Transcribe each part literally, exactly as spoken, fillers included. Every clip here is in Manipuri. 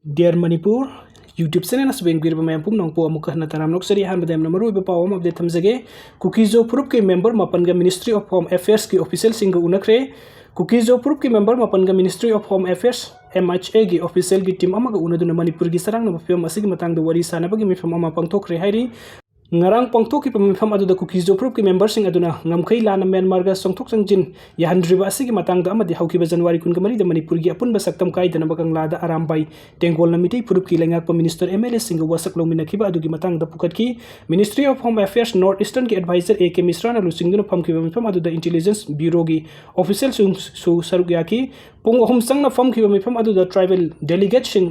Dear Manipur YouTube channel ꯑꯁꯤꯕꯨ ꯌꯦꯡꯕꯤꯔꯤꯕ ꯃꯌꯥꯝ ꯄꯨꯝꯅꯃꯛꯄꯨ ꯑꯃꯨꯛꯀ ꯍꯟꯅ ꯇꯔꯥꯝꯅ ꯑꯣꯛꯆꯔꯤ꯫ ꯑꯍꯥꯟꯕꯗ ꯌꯥꯝꯅ ꯃꯔꯨꯑꯣꯏꯕ ꯄꯥꯎ ꯑꯃ update ꯊꯝꯖꯒꯦ꯫ ꯀꯨꯀꯤꯖꯣ ꯐꯨꯔꯨꯞꯀꯤ member ꯃꯥꯄꯟꯒ Ministry of Home Affairsꯀꯤ officialꯁꯤꯡꯒ ꯎꯅꯈ꯭ꯔꯦ꯫ ꯀꯨꯀꯤꯖꯣ ꯐꯨꯔꯨꯞꯀꯤ member ꯃꯥꯄꯟꯒ Ministry of Home Affairs, MHAꯒꯤ officialꯒꯤ team ꯑꯃꯒ ꯎꯅꯗꯨꯅ ꯃꯅꯤꯄꯨꯔꯒꯤ ꯆꯔꯥꯡꯅꯕ ꯐꯤꯕꯝ ꯑꯁꯤꯒꯤ ꯃꯇꯥꯡꯗ ꯋꯥꯔꯤ ꯁꯥꯅꯕꯒꯤ ꯃꯤꯐꯝ ꯑꯃ ꯄꯥꯡꯊꯣꯛꯈ꯭ꯔꯦ ꯍꯥꯏꯔꯤ꯫ ꯉꯔꯥꯡ ꯄꯥꯡꯊꯣꯛꯈꯤꯕ ꯃꯤꯐꯝ ꯑꯗꯨꯗ ꯀꯨꯀꯤꯖꯣ ꯐꯨꯔꯨꯞꯀꯤ memberꯁꯤꯡ ꯑꯗꯨꯅ ꯉꯝꯈꯩ ꯂꯥꯟꯅ ꯃ꯭ꯌꯥꯟꯃꯥꯔꯒ ꯆꯪꯊꯣꯛ ꯆꯪꯁꯤꯟ ꯌꯥꯍꯟꯗ꯭ꯔꯤꯕ ꯑꯁꯤꯒꯤ ꯃꯇꯥꯡꯗ ꯑꯃꯗꯤ ꯍꯧꯈꯤꯕ January ꯀꯨꯟꯒ ꯃꯔꯤꯗ ꯃꯅꯤꯄꯨꯔꯒꯤ ꯑꯄꯨꯟꯕ ꯁꯛꯇꯝ ꯀꯥꯏꯗꯅꯕ ꯀꯪꯂꯥꯗ ꯑꯔꯥꯝꯕꯥꯏ ꯇꯦꯡꯒꯣꯜꯅ ꯃꯤꯇꯩ ꯐꯨꯔꯨꯞꯀꯤ ꯂꯩꯉꯥꯛꯄ minister, MLAꯁꯤꯡꯒ ꯋꯥꯁꯛ ꯂꯧꯃꯤꯟꯅꯈꯤꯕ ꯑꯗꯨꯒꯤ ꯃꯇꯥꯡꯗ ꯄꯨꯈꯠꯈꯤ꯫ Ministry of Home Affairs North Easternꯒꯤ advisor A K ꯃꯤꯁ꯭ꯔꯥꯅ ꯂꯨꯆꯤꯡꯗꯨꯅ ꯐꯝꯈꯤꯕ ꯃꯤꯐꯝ ꯑꯗꯨꯗ intelligence bureauꯒꯤ officialꯁꯤꯡꯁꯨ ꯁꯔꯨꯛ ꯌꯥꯈꯤ꯫ ꯄꯨꯡ ꯑꯍꯨꯝ ꯆꯪꯅ ꯐꯝꯈꯤꯕ ꯃꯤꯐꯝ ꯑꯗꯨꯗ tribal delegateꯁꯤꯡ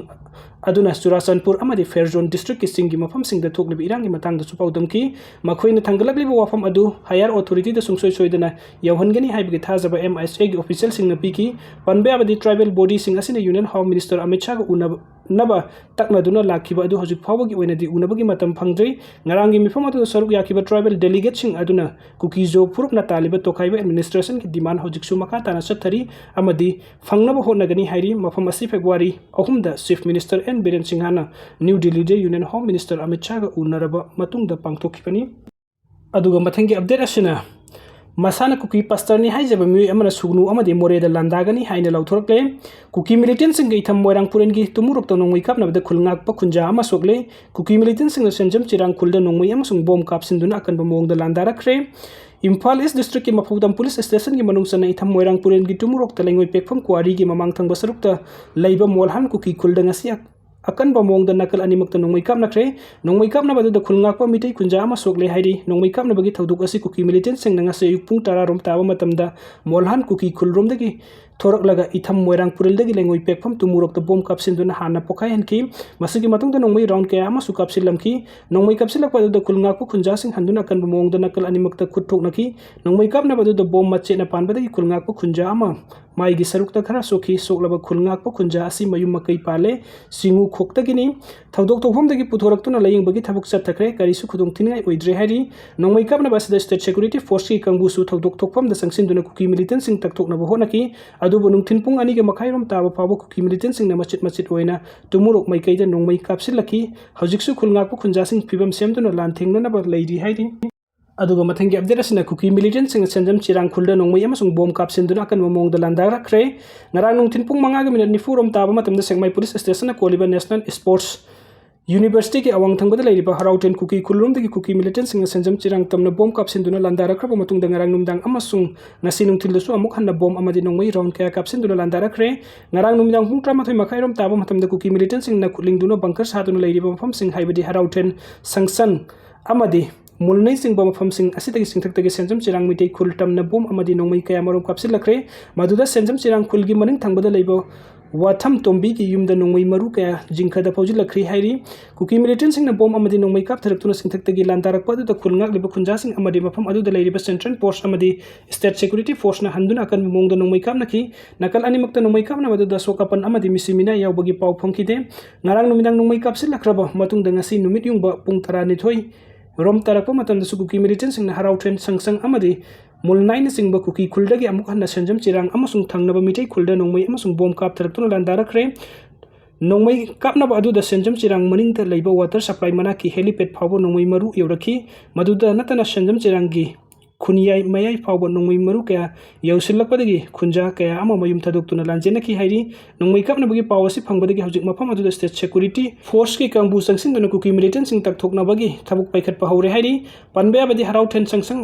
ꯑꯗꯨꯅ ꯆꯨꯔꯥꯆꯥꯟꯄꯨꯔ ꯑꯃꯗꯤ Fair Zone districtꯀꯤ ꯆꯤꯡꯒꯤ ꯃꯐꯝꯁꯤꯡꯗ ꯊꯣꯛꯂꯤꯕ ꯏꯔꯥꯡꯒꯤ ꯃꯇꯥꯡꯗꯁꯨ ꯄꯥꯎꯗꯝꯈꯤ꯫ ꯃꯈꯣꯏꯅ ꯊꯥꯡꯒꯠꯂꯛꯂꯤꯕ ꯋꯥꯐꯝ ꯑꯗꯨ higher authorityꯗ ꯁꯨꯡꯁꯣꯏ ꯁꯣꯏꯗꯅ ꯌꯧꯍꯟꯒꯅꯤ ꯍꯥꯏꯕꯒꯤ ꯊꯥꯖꯕ MHAꯒꯤ officialꯁꯤꯡꯅ ꯄꯤꯈꯤ꯫ ꯄꯟꯕ ꯌꯥꯕꯗꯤ, tribal bodyꯁꯤꯡ ꯑꯁꯤꯅ Union Home Minister ꯑꯃꯤꯠ ꯁꯥꯍꯒ ꯎꯅꯕ ꯅꯕ ꯇꯛꯅꯗꯨꯅ ꯂꯥꯛꯈꯤꯕ ꯑꯗꯨ ꯍꯧꯖꯤꯛ ꯐꯥꯎꯕꯒꯤ ꯑꯣꯏꯅꯗꯤ ꯎꯅꯕꯒꯤ ꯃꯇꯝ ꯐꯪꯗ꯭ꯔꯤ꯫ ꯉꯔꯥꯡꯒꯤ ꯃꯤꯐꯝ ꯑꯗꯨꯗ ꯁꯔꯨꯛ ꯌꯥꯈꯤꯕ tribal delegateꯁꯤꯡ ꯑꯗꯨꯅ ꯀꯨꯀꯤꯖꯣ ꯐꯨꯔꯨꯞꯅ ꯇꯥꯜꯂꯤꯕ ꯇꯣꯈꯥꯏꯕ administrationꯒꯤ demand ꯍꯧꯖꯤꯛꯁꯨ ꯃꯈꯥ ꯇꯥꯅ ꯆꯠꯊꯔꯤ ꯑꯃꯗꯤ ꯐꯪꯅꯕ ꯍꯣꯠꯅꯒꯅꯤ ꯍꯥꯏꯔꯤ꯫ ꯃꯐꯝ ꯑꯁꯤ February ꯑꯍꯨꯝꯗ Chief Minister N ꯕꯤꯔꯦꯟ ꯁꯤꯡꯍꯅ ꯅ꯭ꯌꯨ ꯗꯤꯜꯂꯤꯗ Union Home Minister ꯑꯃꯤꯠ ꯁꯥꯍꯒ ꯎꯅꯔꯕ ꯃꯇꯨꯡꯗ ꯄꯥꯡꯊꯣꯛꯈꯤꯕꯅꯤ꯫ ꯑꯗꯨꯒ ꯃꯊꯪꯒꯤ update ꯑꯁꯤꯅ ꯃꯁꯥꯅ ꯀꯨꯀꯤ pastorꯅꯤ ꯍꯥꯏꯖꯕ ꯃꯤꯑꯣꯏ ꯑꯃꯅ ꯁꯨꯒꯅꯨ ꯑꯃꯗꯤ ꯃꯣꯔꯦꯗ ꯂꯥꯟꯗꯥꯒꯅꯤ ꯍꯥꯏꯅ ꯂꯥꯎꯊꯣꯔꯛꯂꯦ꯫ ꯀꯨꯀꯤ militantꯁꯤꯡꯒ ꯏꯊꯝ ꯃꯣꯏꯔꯥꯡ ꯄꯨꯔꯦꯟꯒꯤ ꯇꯨꯃꯨꯔꯣꯛꯇ ꯅꯣꯡꯃꯩ ꯀꯥꯞꯅꯕꯗ ꯈꯨꯜ ꯉꯥꯛꯄ ꯈꯨꯟꯖꯥ ꯑꯃ ꯁꯣꯛꯂꯦ꯫ ꯀꯨꯀꯤ militantꯁꯤꯡꯅ ꯁꯦꯟꯖꯝ ꯆꯤꯔꯥꯡ ꯈꯨꯜꯗ ꯅꯣꯡꯃꯩ ꯑꯃꯁꯨꯡ bomb ꯀꯥꯞꯁꯤꯟꯗꯨꯅ ꯑꯀꯟꯕ ꯃꯑꯣꯡꯗ ꯂꯥꯟꯗꯥꯔꯛꯈ꯭ꯔꯦ꯫ ꯏꯝꯐꯥꯜ East districtꯀꯤ ꯃꯐꯧꯗꯝ police stationꯒꯤ ꯃꯅꯨꯡ ꯆꯟꯅ ꯏꯊꯝ ꯃꯣꯏꯔꯥꯡ ꯄꯨꯔꯦꯟꯒꯤ ꯇꯨꯃꯨꯔꯣꯛꯇ ꯂꯩꯉꯣꯏ ꯄꯦꯛꯐꯝ quarryꯒꯤ ꯃꯃꯥꯡ ꯊꯪꯕ ꯁꯔꯨꯛꯇ ꯂꯩꯕ ꯃꯣꯜꯍꯥꯟ ꯀꯨꯀꯤ ꯈꯨꯜꯗ ꯉꯁꯤ ꯑꯛ-, ꯑꯀꯟꯕ ꯃꯑꯣꯡꯗ ꯅꯥꯀꯜ ꯑꯅꯤꯃꯛꯇ ꯅꯣꯡꯃꯩ ꯀꯥꯞꯅꯈ꯭ꯔꯦ꯫ ꯅꯣꯡꯃꯩ ꯀꯥꯞꯅꯕ ꯑꯗꯨꯗ ꯈꯨꯜ ꯉꯥꯛꯄ ꯃꯤꯇꯩ ꯈꯨꯟꯖꯥ ꯑꯃ ꯁꯣꯛꯂꯦ ꯍꯥꯏꯔꯤ꯫ ꯅꯣꯡꯃꯩ ꯀꯥꯞꯅꯕꯒꯤ ꯊꯧꯗꯣꯛ ꯑꯁꯤ ꯀꯨꯀꯤ militantꯁꯤꯡꯅ ꯉꯁꯤ ꯑꯌꯨꯛ ꯄꯨꯡ ꯇꯔꯥ ꯔꯣꯝ ꯇꯥꯕ ꯃꯇꯝꯗ ꯃꯣꯜꯍꯥꯟ ꯀꯨꯀꯤ ꯈꯨꯜꯔꯣꯝꯗꯒꯤ ꯊꯣꯔꯛꯂꯒ ꯏꯊꯝ ꯃꯣꯏꯔꯥꯡ ꯄꯨꯔꯦꯜꯗꯒꯤ ꯂꯩꯉꯣꯏ ꯄꯦꯛꯐꯝ ꯇꯨꯃꯨꯔꯣꯛꯇ bomb ꯀꯥꯞꯁꯤꯟꯗꯨꯅ ꯍꯥꯟꯅ ꯄꯣꯈꯥꯏꯍꯟꯈꯤ꯫ ꯃꯁꯤꯒꯤ ꯃꯇꯨꯡꯗ ꯅꯣꯡꯃꯩ round ꯀꯌꯥ ꯑꯃꯁꯨ ꯀꯥꯞꯁꯤꯜꯂꯝꯈꯤ꯫ ꯅꯣꯡꯃꯩ ꯀꯥꯞꯁꯤꯜꯂꯛꯄ ꯑꯗꯨꯗ ꯈꯨꯜ ꯉꯥꯛꯄ ꯈꯨꯟꯖꯥꯁꯤꯡ ꯍꯟꯗꯨꯅ ꯑꯀꯟꯕ ꯃꯑꯣꯡꯗ ꯅꯥꯀꯜ ꯑꯅꯤꯃꯛꯇ ꯈꯨꯠ ꯊꯣꯛꯅꯈꯤ꯫ ꯅꯣꯡꯃꯩ ꯀꯥꯞꯅꯕ ꯑꯗꯨꯗ bomb ꯃꯆꯦꯠꯅ ꯄꯥꯟꯕꯗꯒꯤ ꯈꯨꯜ ꯉꯥꯛꯄ ꯈꯨꯟꯖꯥ ꯑꯃ ꯃꯥꯏꯒꯤ ꯁꯔꯨꯛꯇ ꯈꯔ ꯁꯣꯛꯈꯤ꯫ ꯁꯣꯛꯂꯕ ꯈꯨꯜ ꯉꯥꯛꯄ ꯈꯨꯟꯖꯥ ꯑꯁꯤ ꯃꯌꯨꯝ ꯃꯀꯩ ꯄꯥꯜꯂꯦ꯫ ꯆꯤꯡꯉꯨ ꯈꯣꯛꯇꯒꯤꯅꯤ꯫ ꯊꯧꯗꯣꯛ ꯊꯣꯛꯐꯝꯗꯒꯤ ꯄꯨꯊꯣꯔꯛꯇꯨꯅ ꯂꯥꯌꯦꯡꯕꯒꯤ ꯊꯕꯛ ꯆꯠꯊꯈ꯭ꯔꯦ꯫ ꯀꯔꯤꯁꯨ ꯈꯨꯗꯣꯡꯊꯤꯅꯤꯡꯉꯥꯏ ꯑꯣꯏꯗ꯭ꯔꯦ ꯍꯥꯏꯔꯤ꯫ ꯅꯣꯡꯃꯩ ꯀꯥꯞꯅꯕ ꯑꯁꯤꯗ state security forceꯀꯤ ꯀꯥꯡꯕꯨꯁꯨ ꯊꯧꯗꯣꯛ ꯊꯣꯛꯐꯝꯗ ꯆꯪꯁꯤꯟꯗꯨꯅ ꯀꯨꯀꯤ militantꯁꯤꯡ ꯇꯛꯊꯣꯛꯅꯕ ꯍꯣꯠꯅꯈꯤ꯫ ꯑꯗꯨꯕꯨ ꯅꯨꯡꯊꯤꯜ ꯄꯨꯡ ꯑꯅꯤꯒ ꯃꯈꯥꯏꯔꯣꯝ ꯇꯥꯕ ꯐꯥꯎꯕ ꯀꯨꯀꯤ militantꯁꯤꯡꯅ ꯃꯆꯤꯠ ꯃꯆꯤꯠ ꯑꯣꯏꯅ ꯇꯨꯃꯨꯔꯣꯛ ꯃꯥꯏꯀꯩꯗ ꯅꯣꯡꯃꯩ ꯀꯥꯞꯁꯤꯜꯂꯛꯈꯤ꯫ ꯍꯧꯖꯤꯛꯁꯨ ꯈꯨꯜ ꯉꯥꯛꯄ ꯈꯨꯟꯖꯥꯁꯤꯡ ꯐꯤꯕꯝ ꯁꯦꯝꯗꯨꯅ ꯂꯥꯟꯊꯦꯡꯅꯅꯕ ꯂꯩꯔꯤ ꯍꯥꯏꯔꯤ꯫ ꯑꯗꯨꯒ ꯃꯊꯪꯒꯤ update ꯑꯁꯤꯅ ꯀꯨꯀꯤ militantꯁꯤꯡꯅ ꯁꯦꯟꯖꯝ ꯆꯤꯔꯥꯡ ꯈꯨꯜꯗ ꯅꯣꯡꯃꯩ ꯑꯃꯁꯨꯡ ꯕꯣꯝ ꯀꯥꯞꯁꯤꯟꯗꯨꯅ ꯑꯀꯟꯕ ꯃꯑꯣꯡꯗ ꯂꯥꯟꯗꯥꯔꯛꯈ꯭ꯔꯦ꯫ ꯉꯔꯥꯡ ꯅꯨꯡꯊꯤꯜ ꯄꯨꯡ ꯃꯉꯥꯒ minute ꯅꯤꯐꯨꯔꯣꯝ ꯇꯥꯕ ꯃꯇꯝꯗ ꯁꯦꯛꯃꯥꯏ police stationꯅ ꯀꯣꯜꯂꯤꯕ National Sports Universityꯒꯤ ꯑꯋꯥꯡ ꯊꯪꯕꯗ ꯂꯩꯔꯤꯕ ꯍꯔꯥꯎ ꯇ꯭ꯔꯦꯟ ꯀꯨꯀꯤ ꯈꯨꯜꯂꯣꯝꯗꯒꯤ ꯀꯨꯀꯤ militantꯁꯤꯡꯅ ꯁꯦꯟꯖꯝ ꯆꯤꯔꯥꯡ ꯇꯝꯅ ꯕꯣꯝ ꯀꯥꯞꯁꯤꯟꯗꯨꯅ ꯂꯥꯟꯗꯥꯔꯛꯈ꯭ꯔꯕ ꯃꯇꯨꯡꯗ ꯉꯔꯥꯡ ꯅꯨꯃꯤꯗꯥꯡ ꯑꯃꯁꯨꯡ ꯉꯁꯤ ꯅꯨꯡꯊꯤꯜꯗꯁꯨ ꯑꯃꯨꯛ ꯍꯟꯅ ꯕꯣꯝ ꯑꯃꯗꯤ ꯅꯣꯡꯃꯩ round ꯀꯌꯥ ꯀꯥꯞꯁꯤꯟꯗꯨꯅ ꯂꯥꯟꯗꯥꯔꯛꯈ꯭ꯔꯦ꯫ ꯉꯔꯥꯡ ꯅꯨꯃꯤꯗꯥꯡ ꯄꯨꯡ ꯇꯔꯥꯃꯥꯊꯣꯏ ꯃꯈꯥꯏꯔꯣꯝ ꯇꯥꯕ ꯃꯇꯝꯗ ꯀꯨꯀꯤ militantꯁꯤꯡꯅ ꯈꯨꯠꯂꯤꯡꯗꯨꯅ bunker ꯁꯥꯗꯨꯅ ꯂꯩꯔꯤꯕ ꯃꯐꯝꯁꯤꯡ ꯍꯥꯏꯕꯗꯤ ꯍꯔꯥꯎ ꯇ꯭ꯔꯦꯟ ꯁꯪꯁꯟ ꯑꯃꯗꯤ ꯃꯨꯜꯅꯩꯆꯤꯡꯕ ꯃꯐꯝꯁꯤꯡ ꯑꯁꯤꯗꯒꯤ ꯆꯤꯡꯊꯛꯇꯒꯤ ꯁꯦꯟꯖꯝ ꯆꯤꯔꯥꯡ ꯃꯤꯇꯩ ꯈꯨꯜ ꯇꯝꯅ ꯕꯣꯝ ꯑꯃꯗꯤ ꯅꯣꯡꯃꯩ ꯀꯌꯥ ꯃꯔꯨꯝ ꯀꯥꯞꯁꯤꯜꯂꯛꯈ꯭ꯔꯦ꯫ ꯃꯗꯨꯗ ꯁꯦꯟꯖꯝ ꯆꯤꯔꯥꯡ ꯈꯨꯜꯒꯤ ꯃꯅꯤꯡ ꯊꯪꯕꯗ ꯂꯩꯕ ꯋꯥꯊꯝ ꯇꯣꯝꯕꯤꯒꯤ ꯌꯨꯝꯗ ꯅꯣꯡꯃꯩ ꯃꯔꯨ ꯀꯌꯥ ꯖꯤꯡꯈꯗ ꯐꯥꯎꯖꯤꯜꯂꯛꯈ꯭ꯔꯦ ꯍꯥꯏꯔꯤ꯫ ꯀꯨꯀꯤ militantꯁꯤꯡꯅ ꯕꯣꯝ ꯑꯃꯗꯤ ꯅꯣꯡꯃꯩ ꯀꯥꯞꯊꯔꯛꯇꯨꯅ ꯆꯤꯡꯊꯛꯇꯒꯤ ꯂꯥꯟꯗꯥꯔꯛꯄ ꯑꯗꯨꯗ ꯈꯨꯜ ꯉꯥꯛꯂꯤꯕ ꯈꯨꯟꯖꯥꯁꯤꯡ ꯑꯃꯗꯤ ꯃꯐꯝ ꯑꯗꯨꯗ ꯂꯩꯔꯤꯕ central force ꯑꯃꯗꯤ state security forceꯅ ꯍꯟꯗꯨꯅ ꯑꯀꯟꯕ ꯃꯑꯣꯡꯗ ꯅꯣꯡꯃꯩ ꯀꯥꯞꯅꯈꯤ꯫ ꯅꯥꯀꯜ ꯑꯅꯤꯃꯛꯇ ꯅꯣꯡꯃꯩ ꯀꯥꯞꯅꯕ ꯑꯗꯨꯗ ꯑꯁꯣꯛ ꯑꯄꯟ ꯑꯃꯗꯤ ꯃꯤꯁꯤ ꯃꯤꯅꯥ ꯌꯥꯎꯕꯒꯤ ꯄꯥꯎ ꯐꯪꯈꯤꯗꯦ꯫ ꯉꯔꯥꯡ ꯅꯨꯃꯤꯗꯥꯡ ꯅꯣꯡꯃꯩ ꯀꯥꯞꯁꯤꯜꯂꯛꯈ꯭ꯔꯕ ꯃꯇꯨꯡꯗ ꯉꯁꯤ ꯅꯨꯃꯤꯠ ꯌꯨꯡꯕ ꯄꯨꯡ ꯇꯔꯥꯅꯤꯊꯣꯏ ꯔꯣꯝ ꯇꯥꯔꯛꯄ ꯃꯇꯝꯗꯁꯨ ꯀꯨꯀꯤ militantꯁꯤꯡꯅ ꯍꯔꯥꯎ ꯇ꯭ꯔꯦꯟ ꯁꯪꯁꯪ ꯑꯃꯗꯤ ꯃꯨꯜꯅꯥꯏꯅꯆꯤꯡꯕ ꯀꯨꯀꯤ ꯈꯨꯜꯗꯒꯤ ꯑꯃꯨꯛ ꯍꯟꯅ ꯁꯦꯟꯖꯝ ꯆꯤꯔꯥꯡ ꯑꯃꯁꯨꯡ ꯊꯪꯅꯕ ꯃꯤꯇꯩ ꯈꯨꯜꯗ ꯅꯣꯡꯃꯩ ꯑꯃꯁꯨꯡ ꯕꯣꯝ ꯀꯥꯞꯊꯔꯛꯇꯨꯅ ꯂꯥꯟꯗꯥꯔꯛꯈ꯭ꯔꯦ꯫ ꯅꯣꯡꯃꯩ ꯀꯥꯞꯅꯕ ꯑꯗꯨꯗ ꯁꯦꯟꯖꯝ ꯆꯤꯔꯥꯡ ꯃꯅꯤꯡꯗ ꯂꯩꯕ water supply ꯃꯅꯥꯛꯀꯤ helipad ꯐꯥꯎꯕ ꯅꯣꯡꯃꯩ ꯃꯔꯨ ꯌꯧꯔꯛꯈꯤ꯫ ꯃꯗꯨꯗ ꯅꯠꯇꯅ ꯁꯦꯟꯖꯝ ꯆꯤꯔꯥꯡꯒꯤ ꯈꯨꯟꯌꯥꯏ ꯃꯌꯥꯏ ꯐꯥꯎꯕ ꯅꯣꯡꯃꯩ ꯃꯔꯨ ꯀꯌꯥ ꯌꯧꯁꯤꯜꯂꯛꯄꯗꯒꯤ ꯈꯨꯟꯖꯥ ꯀꯌꯥ ꯑꯃ ꯃꯌꯨꯝ ꯊꯥꯗꯣꯛꯇꯨꯅ ꯂꯥꯟꯖꯦꯟꯅꯈꯤ ꯍꯥꯏꯔꯤ꯫ ꯅꯣꯡꯃꯩ ꯀꯥꯞꯅꯕꯒꯤ ꯄꯥꯎ ꯑꯁꯤ ꯐꯪꯕꯗꯒꯤ ꯍꯧꯖꯤꯛ ꯃꯐꯝ ꯑꯗꯨꯗ state security forceꯀꯤ ꯀꯥꯡꯕꯨ ꯆꯪꯁꯤꯟꯗꯨꯅ ꯀꯨꯀꯤ militantꯁꯤꯡ ꯇꯛꯊꯣꯛꯅꯕꯒꯤ ꯊꯕꯛ ꯄꯥꯏꯈꯠꯄ ꯍꯧꯔꯦ ꯍꯥꯏꯔꯤ꯫ ꯄꯟꯕ ꯌꯥꯕꯗꯤ ꯍꯔꯥꯎ ꯇ꯭ꯔꯦꯟ ꯁꯪꯁꯪ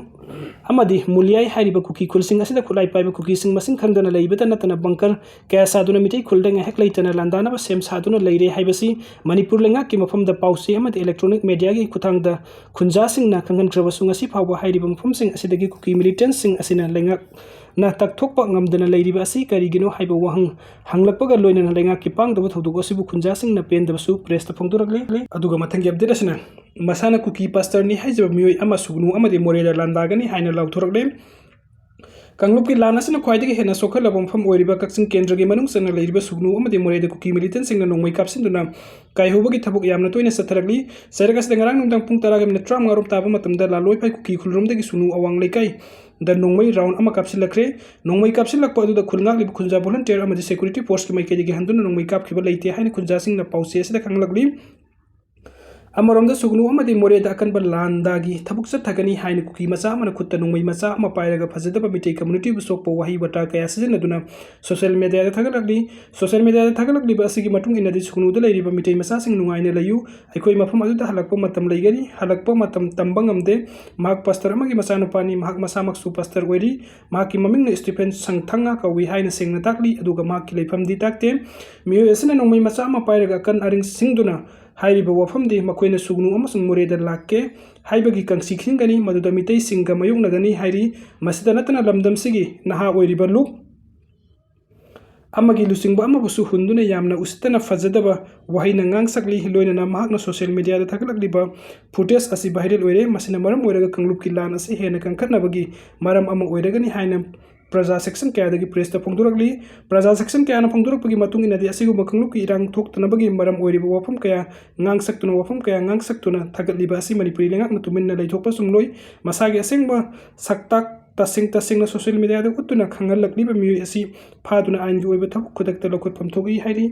ꯑꯃꯗꯤ ꯃꯨꯂꯤꯌꯥꯏ ꯍꯥꯏꯔꯤꯕ ꯀꯨꯀꯤ ꯈꯨꯜꯁꯤꯡ ꯑꯁꯤꯗ ꯈꯨꯠꯂꯥꯏ ꯄꯥꯏꯕ ꯀꯨꯀꯤꯁꯤꯡ ꯃꯁꯤꯡ ꯈꯪꯗꯅ ꯂꯩꯕꯇ ꯅꯠꯇꯅ bunker ꯀꯌꯥ ꯁꯥꯗꯨꯅ ꯃꯤꯇꯩ ꯈꯨꯜꯗ ꯉꯥꯏꯍꯥꯛ ꯂꯩꯇꯅ ꯂꯥꯟꯗꯥꯅꯕ ꯁꯦꯝ ꯁꯥꯗꯨꯅ ꯂꯩꯔꯦ ꯍꯥꯏꯕꯁꯤ ꯃꯅꯤꯄꯨꯔ ꯂꯩꯉꯥꯛꯀꯤ ꯃꯐꯝꯗ ꯄꯥꯎ ꯆꯦ ꯑꯃꯗꯤ electronic mediaꯒꯤ ꯈꯨꯠꯊꯥꯡꯗ ꯈꯨꯟꯖꯥꯁꯤꯡꯅ ꯈꯪꯍꯟꯈ꯭ꯔꯕꯁꯨ ꯉꯁꯤ ꯐꯥꯎꯕ ꯍꯥꯏꯔꯤꯕ ꯃꯐꯝꯁꯤꯡ ꯑꯁꯤꯗꯒꯤ ꯀꯨꯀꯤ militantꯁꯤꯡ ꯑꯁꯤꯅ ꯂꯩꯉꯥꯛꯅ ꯇꯛꯊꯣꯛꯄ ꯉꯝꯗꯅ ꯂꯩꯔꯤꯕ ꯑꯁꯤ ꯀꯔꯤꯒꯤꯅꯣ ꯍꯥꯏꯕ ꯋꯥꯍꯪ ꯍꯪꯂꯛꯄꯒ ꯂꯣꯏꯅꯅ ꯂꯩꯉꯥꯛꯀꯤ ꯄꯥꯡꯗꯕ ꯊꯧꯗꯣꯛ ꯑꯁꯤꯕꯨ ꯈꯨꯟꯖꯥꯁꯤꯡꯅ ꯄꯦꯟꯗꯕꯁꯨ pressꯇ ꯐꯣꯡꯗꯣꯔꯛꯂꯤ꯫ ꯑꯗꯨꯒ ꯃꯊꯪꯒꯤ update ꯑꯁꯤꯅ ꯃꯁꯥꯅ ꯀꯨꯀꯤ pastorꯅꯤ ꯍꯥꯏꯖꯕ ꯃꯤꯑꯣꯏ ꯑꯃ ꯁꯨꯒꯅꯨ ꯑꯃꯗꯤ ꯃꯣꯔꯦꯗ ꯂꯥꯟꯗꯥꯒꯅꯤ ꯍꯥꯏꯅ ꯂꯥꯎꯊꯣꯔꯛꯂꯦ꯫ ꯀꯥꯡꯂꯨꯞꯀꯤ ꯂꯥꯟ ꯑꯁꯤꯅ ꯈ꯭ꯋꯥꯏꯗꯒꯤ ꯍꯦꯟꯅ ꯁꯣꯛꯍꯜꯂꯕ ꯃꯐꯝ ꯑꯣꯏꯔꯤꯕ ꯀꯛꯆꯤꯡ ꯀꯦꯟꯗ꯭ꯔꯒꯤ ꯃꯅꯨꯡ ꯆꯟꯅ ꯂꯩꯔꯤꯕ ꯁꯨꯒꯅꯨ ꯑꯃꯗꯤ ꯃꯣꯔꯦꯗ ꯀꯨꯀꯤ militantꯁꯤꯡꯅ ꯅꯣꯡꯃꯩ ꯀꯥꯞꯁꯤꯟꯗꯨꯅ ꯀꯥꯏꯍꯧꯕꯒꯤ ꯊꯕꯛ ꯌꯥꯝꯅ ꯇꯣꯏꯅ ꯆꯠꯊꯔꯛꯂꯤ꯫ ꯆꯩꯔꯛ ꯑꯁꯤꯗ ꯉꯔꯥꯡ ꯅꯨꯡꯗꯥꯡ ꯄꯨꯡ ꯇꯔꯥꯒ ꯃꯤꯅꯤꯠ ꯇꯔꯥꯃꯉꯥ ꯔꯣꯝ ꯇꯥꯕ ꯃꯇꯝꯗ ꯂꯥꯂꯣꯏꯐꯥꯏ ꯀꯨꯀꯤ ꯈꯨꯜꯔꯣꯝꯗꯒꯤ ꯁꯨꯒꯅꯨ ꯑꯋꯥꯡ ꯂꯩꯀꯥꯏꯗ ꯅꯣꯡꯃꯩ round ꯑꯃ ꯀꯥꯞꯁꯤꯜꯂꯛꯈ꯭ꯔꯦ꯫ ꯅꯣꯡꯃꯩ ꯀꯥꯞꯁꯤꯜꯂꯛꯄ ꯑꯗꯨꯗ ꯈꯨꯜ ꯉꯥꯛꯂꯤꯕ ꯈꯨꯟꯖꯥ volunteer ꯑꯃꯗꯤ security forceꯀꯤ ꯃꯥꯏꯀꯩꯗꯒꯤ ꯍꯟꯗꯨꯅ ꯅꯣꯡꯃꯩ ꯀꯥꯞꯈꯤꯕ ꯂꯩꯇꯦ ꯍꯥꯏꯅ ꯈꯨꯟꯖꯥꯁꯤꯡꯅ ꯄꯥꯎꯆꯦ ꯑꯁꯤꯗ ꯈꯪꯂꯛꯂꯤ꯫ ꯑꯃꯔꯣꯝꯗ ꯁꯨꯒꯅꯨ ꯑꯃꯗꯤ ꯃꯣꯔꯦꯗ ꯑꯀꯟꯕ ꯂꯥꯟꯗꯥꯒꯤ ꯊꯕꯛ ꯆꯠꯊꯒꯅꯤ ꯍꯥꯏꯅ ꯀꯨꯀꯤ ꯃꯆꯥ ꯑꯃꯅ ꯈꯨꯠꯇ ꯅꯣꯡꯃꯩ ꯃꯆꯥ ꯑꯃ ꯄꯥꯏꯔꯒ ꯐꯖꯗꯕ ꯃꯤꯇꯩ communityꯕꯨ ꯁꯣꯛꯄ ꯋꯥꯍꯩ ꯋꯥꯇꯥ ꯀꯌꯥ ꯁꯤꯖꯤꯟꯅꯗꯨꯅ social mediaꯗ ꯊꯥꯒꯠꯂꯛꯂꯤ꯫ Social mediaꯗ ꯊꯥꯒꯠꯂꯛꯂꯤꯕ ꯑꯁꯤꯒꯤ ꯃꯇꯨꯡ ꯏꯟꯅꯗꯤ ꯁꯨꯒꯅꯨꯗ ꯂꯩꯔꯤꯕ ꯃꯤꯇꯩ ꯃꯆꯥꯁꯤꯡ ꯅꯨꯡꯉꯥꯏꯅ ꯂꯩꯌꯨ, ꯑꯩꯈꯣꯏ ꯃꯐꯝ ꯑꯗꯨꯗ ꯍꯜꯂꯛꯄ ꯃꯇꯝ ꯂꯩꯒꯅꯤ, ꯍꯜꯂꯛꯄ ꯃꯇꯝ ꯇꯝꯕ ꯉꯝꯗꯦ꯫ ꯃꯍꯥꯛ pastor ꯑꯃꯒꯤ ꯃꯆꯥꯅꯨꯄꯥꯅꯤ, ꯃꯍꯥꯛ ꯃꯁꯥꯃꯛꯁꯨ pastor ꯑꯣꯏꯔꯤ꯫ ꯃꯍꯥꯛꯀꯤ ꯃꯃꯤꯡꯅ ꯁ꯭ꯇꯤꯐꯦꯟ ꯁꯪꯊꯪꯉ ꯀꯧꯏ ꯍꯥꯏꯅ ꯁꯦꯡꯅ ꯇꯥꯛꯂꯤ, ꯑꯗꯨꯒ ꯃꯍꯥꯛꯀꯤ ꯂꯩꯐꯝꯗꯤ ꯇꯥꯛꯇꯦ꯫ ꯃꯤꯑꯣꯏ ꯑꯁꯤꯅ ꯅꯣꯡꯃꯩ ꯃꯆꯥ ꯑꯃ ꯄꯥꯏꯔꯒ ꯑꯀꯟ ꯑꯔꯤꯡ ꯁꯤꯡꯗꯨꯅ ꯍꯥꯏꯔꯤꯕ ꯋꯥꯐꯝꯗꯤ ꯃꯈꯣꯏꯅ ꯁꯨꯒꯅꯨ ꯑꯃꯁꯨꯡ ꯃꯣꯔꯦꯗ ꯂꯥꯛꯀꯦ ꯍꯥꯏꯕꯒꯤ ꯀꯥꯡꯁꯤ ꯈꯤꯟꯒꯅꯤ, ꯃꯗꯨꯗ ꯃꯤꯇꯩꯁꯤꯡꯒ ꯃꯥꯌꯣꯛꯅꯒꯅꯤ ꯍꯥꯏꯔꯤ꯫ ꯃꯁꯤꯗ ꯅꯠꯇꯅ ꯂꯝꯗꯝꯁꯤꯒꯤ ꯅꯍꯥ ꯑꯣꯏꯔꯤꯕ ꯂꯨꯞ ꯑꯃꯒꯤ ꯂꯨꯆꯤꯡꯕ ꯑꯃꯕꯨꯁꯨ ꯍꯨꯟꯗꯨꯅ ꯌꯥꯝꯅ ꯎꯁꯤꯠꯇꯅ ꯐꯖꯗꯕ ꯋꯥꯍꯩꯅ ꯉꯥꯡꯁꯛꯂꯤ꯫ ꯂꯣꯏꯅꯅ ꯃꯍꯥꯛꯅ social mediaꯗ ꯊꯥꯒꯠꯂꯛꯂꯤꯕ footage ꯑꯁꯤ viral ꯑꯣꯏꯔꯦ꯫ ꯃꯁꯤꯅ ꯃꯔꯝ ꯑꯣꯏꯔꯒ ꯀꯥꯡꯂꯨꯞꯀꯤ ꯂꯥꯟ ꯑꯁꯤ ꯍꯦꯟꯅ ꯀꯟꯈꯠꯅꯕꯒꯤ ꯃꯔꯝ ꯑꯃ ꯑꯣꯏꯔꯒꯅꯤ ꯍꯥꯏꯅ ꯄ꯭ꯔꯖꯥ section ꯀꯌꯥꯗꯒꯤ pressꯇ ꯐꯣꯡꯗꯣꯔꯛꯂꯤ꯫ ꯄ꯭ꯔꯖꯥ section ꯀꯌꯥꯅ ꯐꯣꯡꯗꯣꯔꯛꯄꯒꯤ ꯃꯇꯨꯡ ꯏꯟꯅꯗꯤ ꯑꯁꯤꯒꯨꯝꯕ ꯀꯥꯡꯂꯨꯞꯀꯤ ꯏꯔꯥꯡ ꯊꯣꯛꯇꯅꯕꯒꯤ ꯃꯔꯝ ꯑꯣꯏꯔꯤꯕ ꯋꯥꯐꯝ ꯀꯌꯥ ꯉꯥꯡꯁꯛꯇꯨꯅ, ꯋꯥꯐꯝ ꯀꯌꯥ ꯉꯥꯡꯁꯛꯇꯨꯅ ꯊꯥꯒꯠꯂꯤꯕ ꯑꯁꯤ ꯃꯅꯤꯄꯨꯔꯤ ꯂꯩꯉꯥꯛꯅ ꯇꯨꯃꯤꯟꯅ ꯂꯩꯊꯣꯛꯄ ꯆꯨꯝꯂꯣꯏ꯫ ꯃꯁꯥꯒꯤ ꯑꯁꯦꯡꯕ ꯁꯛꯇꯥꯛ ꯇꯁꯦꯡ ꯇꯁꯦꯡꯅ social mediaꯗ ꯎꯠꯇꯨꯅ ꯈꯪꯍꯜꯂꯛꯂꯤꯕ ꯃꯤꯑꯣꯏ ꯑꯁꯤ ꯐꯥꯗꯨꯅ ꯑꯥꯏꯟꯒꯤ ꯑꯣꯏꯕ ꯊꯕꯛ ꯈꯨꯗꯛꯇ ꯂꯧꯈꯠꯐꯝ ꯊꯣꯛꯏ ꯍꯥꯏꯔꯤ꯫